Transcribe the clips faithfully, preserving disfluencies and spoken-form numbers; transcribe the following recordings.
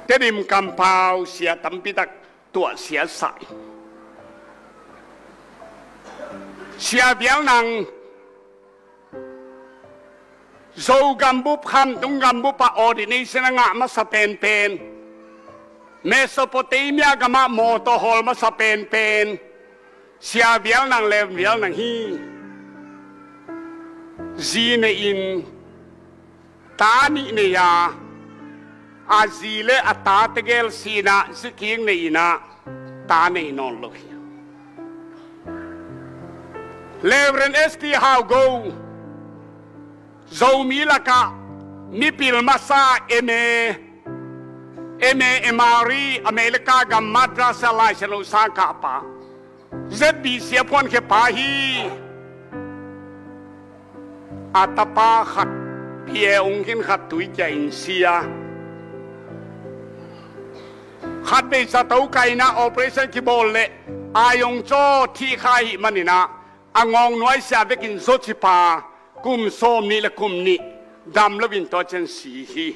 Tedim kampau sia tampitak tuah sia sai. Sia Vial Nang, Zo gambup, Khamtung gambup ah ordination a ngah masa penpen, Mesopotamia gamah mawtaw hawl masa penpen Sia Vial Nang, Lem Vial Nang hi. Zi nei-in ta nih nei a, a zi le a ta tegel si-in ah zi kik nei-in ah ta nei nawn lo hi. Reverend S T Hau Go, Zomi lakah mipil masa M A, M A M R I, America gam Madras ah Lai Siangtho sang kah pa, Z B C a phuankhia pa hi. A tapa khat P A ung khin, khat tui kia in si a, khat vei zato kah in ah operation kibawl leh ai ong caw thih kha ahih manin ah a ngawng nuai sia vekin zawci pa kum sawm nih le kum nih dam loin tua ciang si hi.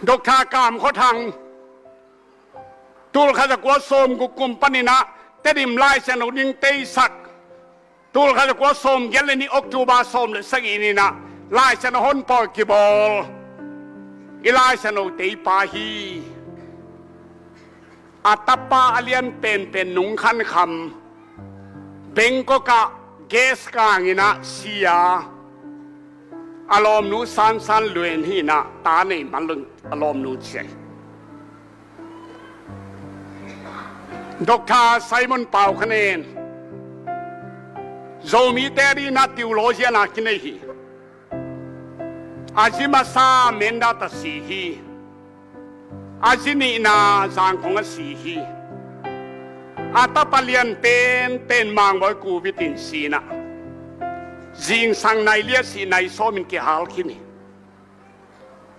Doctor Kam Khua Thang, tul khat za kua sawm guk kum panin ah Tedim Lai Siangtho ding teisak, tul khat za kua sawm giat le nih October sawm le sagih ni-in ah Lai Siangtho honpawl kibawl i Lai Siangtho tei pa hi. A tapa a lian penpen Nung Khan Kham, Bangkok ah gas kang in ah si a, a lawmnu San San Luen hi-in ah ta nei man lo, a lawmnu ciah hi. Doctor Simon Pau Khan En, Zomite adingin ah theologian a kinei hi. A zi masa Mindat ah si hi. A zi nihna Zangkong ah si hi. A tapa lian penpen Mang Bawi Covid in si-in ah zingsang nai li a sih nai sawmin kihal khin hi.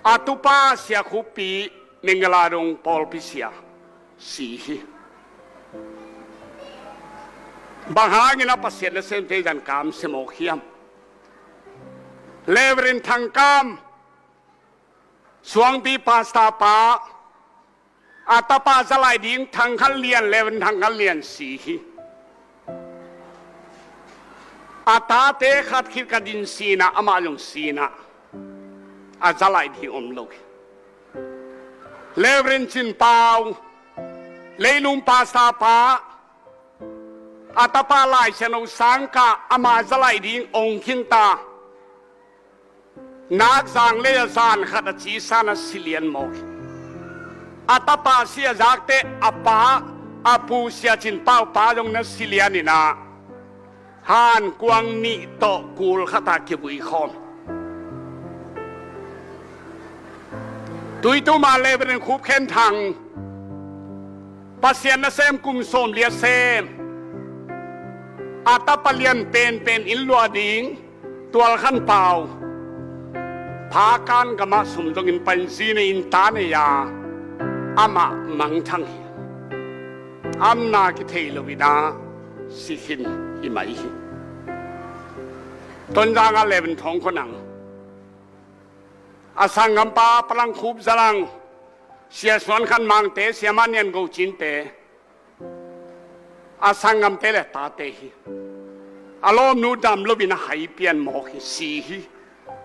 A tupa Sia Khup Pi, Mingala Dong pawlpi sia, si hi. Bang hangin ah Pasian nasemte zan kamsia mawk hiam? Reverend Thang Kam, Suangpi pastor pa, a tapa za lai ding Thang Khan Lian, Reverend Thang Khan Lian si hi. A tate khat khit khat in si-in ah amah zong si-in ah a za lai ding om lo hi. Reverend Cin Pau, Leilung pastor pa, a tapa Lai Siangtho sang kah, amah za lai ding ong khin ta. Nak zang lei a zan khat a ci sa-in ah si lian mawk hi. A tapa si a zak teh a pa, a pu Sia Cin Pau pa zong na si lian in ah, han kuang nih tawh kul khat ah kivui khawm. Tuitum ah Reverend Khup Khen Thang, Pasian nasem kum sawm li a sem, a tapa lian penpen inn luah ding Tual Khan Pau, Phakan gamah sum dongin pai-in zi nei-in ta nei a, amah mangthang hi. Amna kithei lo-in ah si khin hi mai hi. Tonzang ah Reverend Thawng Khua Nang, a sanggampa Pa Lang Khup Za Lang, Sia Suan Khan Mangte, Sia Ma Nian Go Cinte, a sanggamte le tate hi. A lawmnu dam loin a hai pian mawk hi, si hi.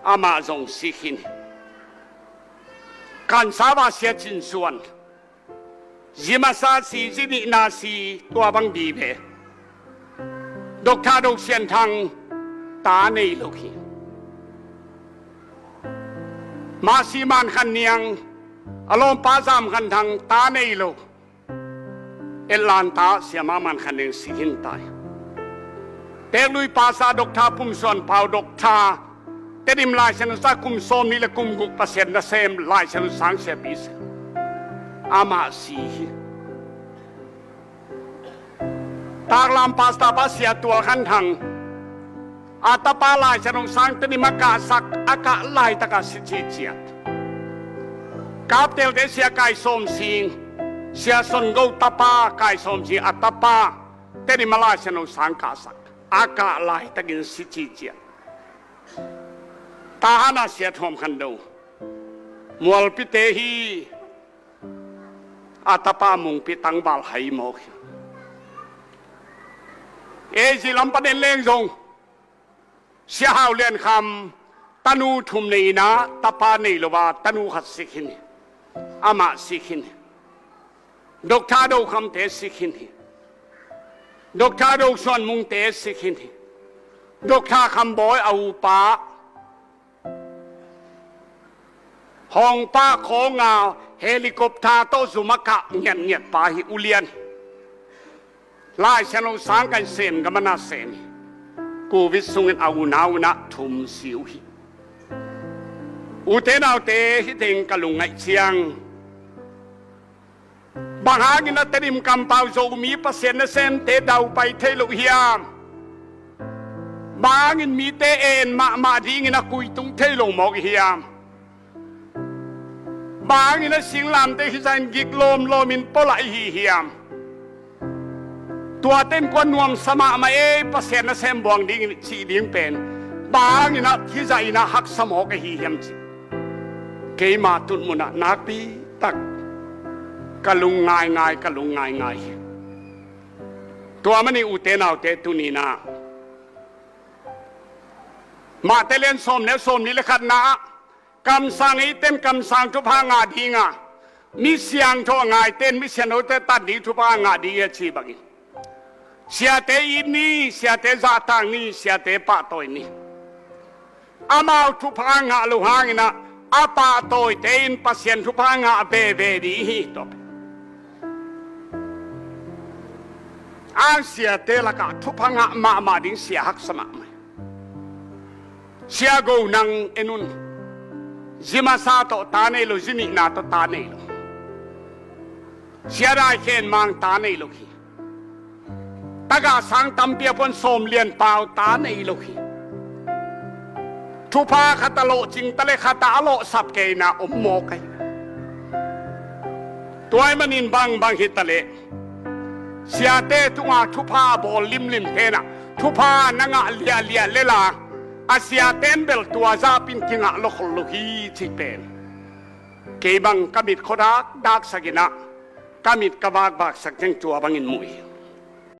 Amah zong si khin hi. Kansava Sia Cin Suan, zi masa si, zi nihna si, tua bang vive. Doctor Do Sian Thang, ta nei lo hi. Masi Man Khan Niang, a lawmpa Zam Khan Thang, ta nei lo. Atlanta Sia Ma Man Khan Niang si khin ta hi. Teklui pastor Doctor Pum Suan Pau, Doctor, Tedim Lai Siangtho sang kum sawm nih le kum guk Pasian nasem Lai Siangtho sang siapi sia, amah si hi. Taklam pastor pa Sia Tual Khan Thang, a tapa Lai Siangtho sang Tedim a kahsak, a kah laitak a si ciciat. Kaptelte Sia Kai Sawm Sing, Sia Son Go tapa Kai Sawm Sing, a tapa Tedim a Lai Siangtho sang kahsak, a kah laitakin si ciciat. Tahan a Sia Thuam Khan Do, Mualpite hi. A tapa Mungpi tangval hai mawk hi. Ei zi lam pan en leng zong Sia Hau Lian Kham tanu thum nei in ah tapa nei lo a tanu khat sik hi ni. Amah sik hi ni. Doctor Do Khamte sik hi ni. Doctor Do Suan Mungte sik hi ni. Doctor Kham Bawi a upa Hawngpa khawng a helicopter tawh zum a kah ngiatngiat pa hi U Lian. Lai Siangtho sang kan sem gam a na sem hi. Covid sungin a unau in ah thum si uh hi. Ute naute, hih teng ka lungngaih ciang bang hangin a Tedim kampau Zomi Pasian nasemte daupai thei lo hiam? Bang hangin mite en mahmah dingin a kuitung thei lo mawk hiam? Bang hangin a singlamteh hizah in gik lawmlawmin pua lai hi hiam? Tua teng kua nuamsa mahmah ei, Pasian nasem buang dingin cih ding pen bang hangin a hizah in a haksa mawk ahi hiam cih keima tutmun ah nakpi tak ka lung ngaingai, ka lung ngaingai hi. Tua manin ute naute, tuni in ah Mate lian sawm le sawmnih le khatna ah kamsang eite'n kamsang thupha ngah ding a, mi siangtho a ngaite'n mi siangthote tan ding thupha ngah ding hi a ci bangin, siate it ni, siate zahtak ni, siate pahtawi ni. Amau thupha ngah lo hangin ah a pahtawite in Pasian thupha ngah veve ding hi. Tua pen ang siate lakah thupha ngah mahmah ding sia haksa mahmah. Sia Go Nang en un. Zi masa tawh ta nei lo, zi nihna tawh ta nei lo. Sia Dai Khen Mang ta nei lo hi. Tagah sang tampi a puan Sawm Lian Pau ta nei lo hi. Thupha khat a lawhcing ta le khat ah a lawhsap kei in ah om mawk ahi. Tua ahih manin bangbang hi ta leh siate tungah thupha a bawl limlimte'n ah thupha na ngah liahliah lel a, a siate'n bel tua zahpin kingah lo khol lo hi cih pen kei bang ka mit khuadakdaksak in ah, ka mit ka vakvaksak ciang tua bangin mu hi.